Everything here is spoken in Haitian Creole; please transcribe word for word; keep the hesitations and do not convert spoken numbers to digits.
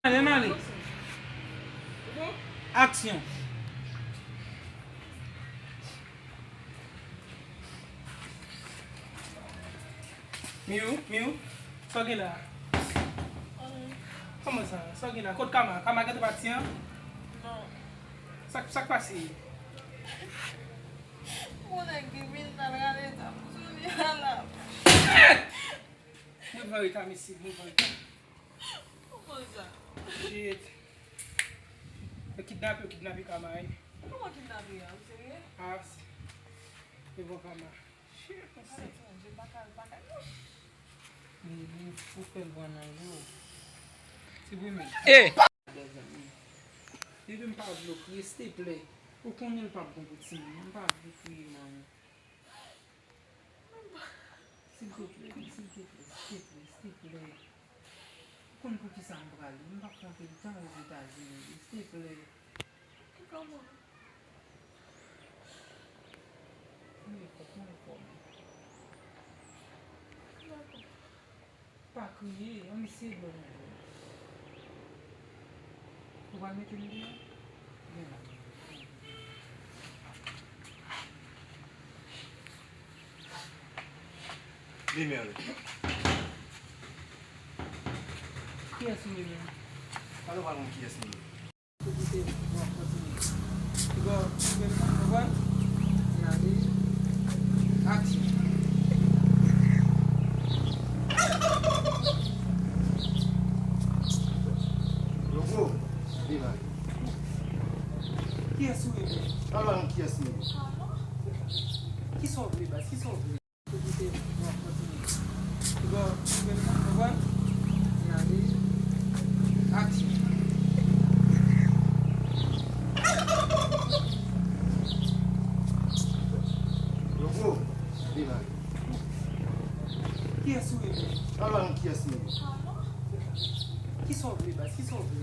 Ale, ann ale. Aksyon. Miu, Miu, sa w gen la? Kòman sa? Sa w gen la? Kot Kama? Kama gentan pati an? Non. Sa, sa k pase? Yon nèg ki vin al rale zam sou li a la. Mwen pran reta, mesye, mwen pran reta. Kòman sa? Shit. Yo kidnape, yo kidnape Kama, wi. Kòman kidnape a? Ou serye? Ah, se bon Kama. Shit, mesye. Kama etranje, baka, baka. Li, li fou fè l pran nan yo. Ti Boumen. Eh! Bebe, m pa vle w kriye, silteplè. Ou konnen l p ap bon pou timoun. M pa vle w kriye, manmi. Silteplè, silteplè, silteplè, silteplè. Ou konn poukisa m prale. M p ap pran anpil tan Ozetazini, silteplè. Ki kòman? Mwen fò, mwen fò. Dakò. Pa kriye, ann eseye dòmi. Ou pral mete m deyò? Vin la. Li menm. Kiyès ou ye menm? Pale w pa konn kiyès li ye. Pou kite, bon, kontinye. Bon, ou menm, konprann? Ann ale. Aksyon. Yo, bro, vin la. Kiyès ou ye menm? Pale w pa konn kiyès li ye. Kisa w vle, baz? Kisa w vle? Pou kite, bon, kontinye. Bon, ou menm, konprann? Ann ale. Aksyon. Yo, bro, vin la. Kiyès ou ye menm? Pale w pa konn kiyès li ye. Kisa w vle, baz? Kisa w vle?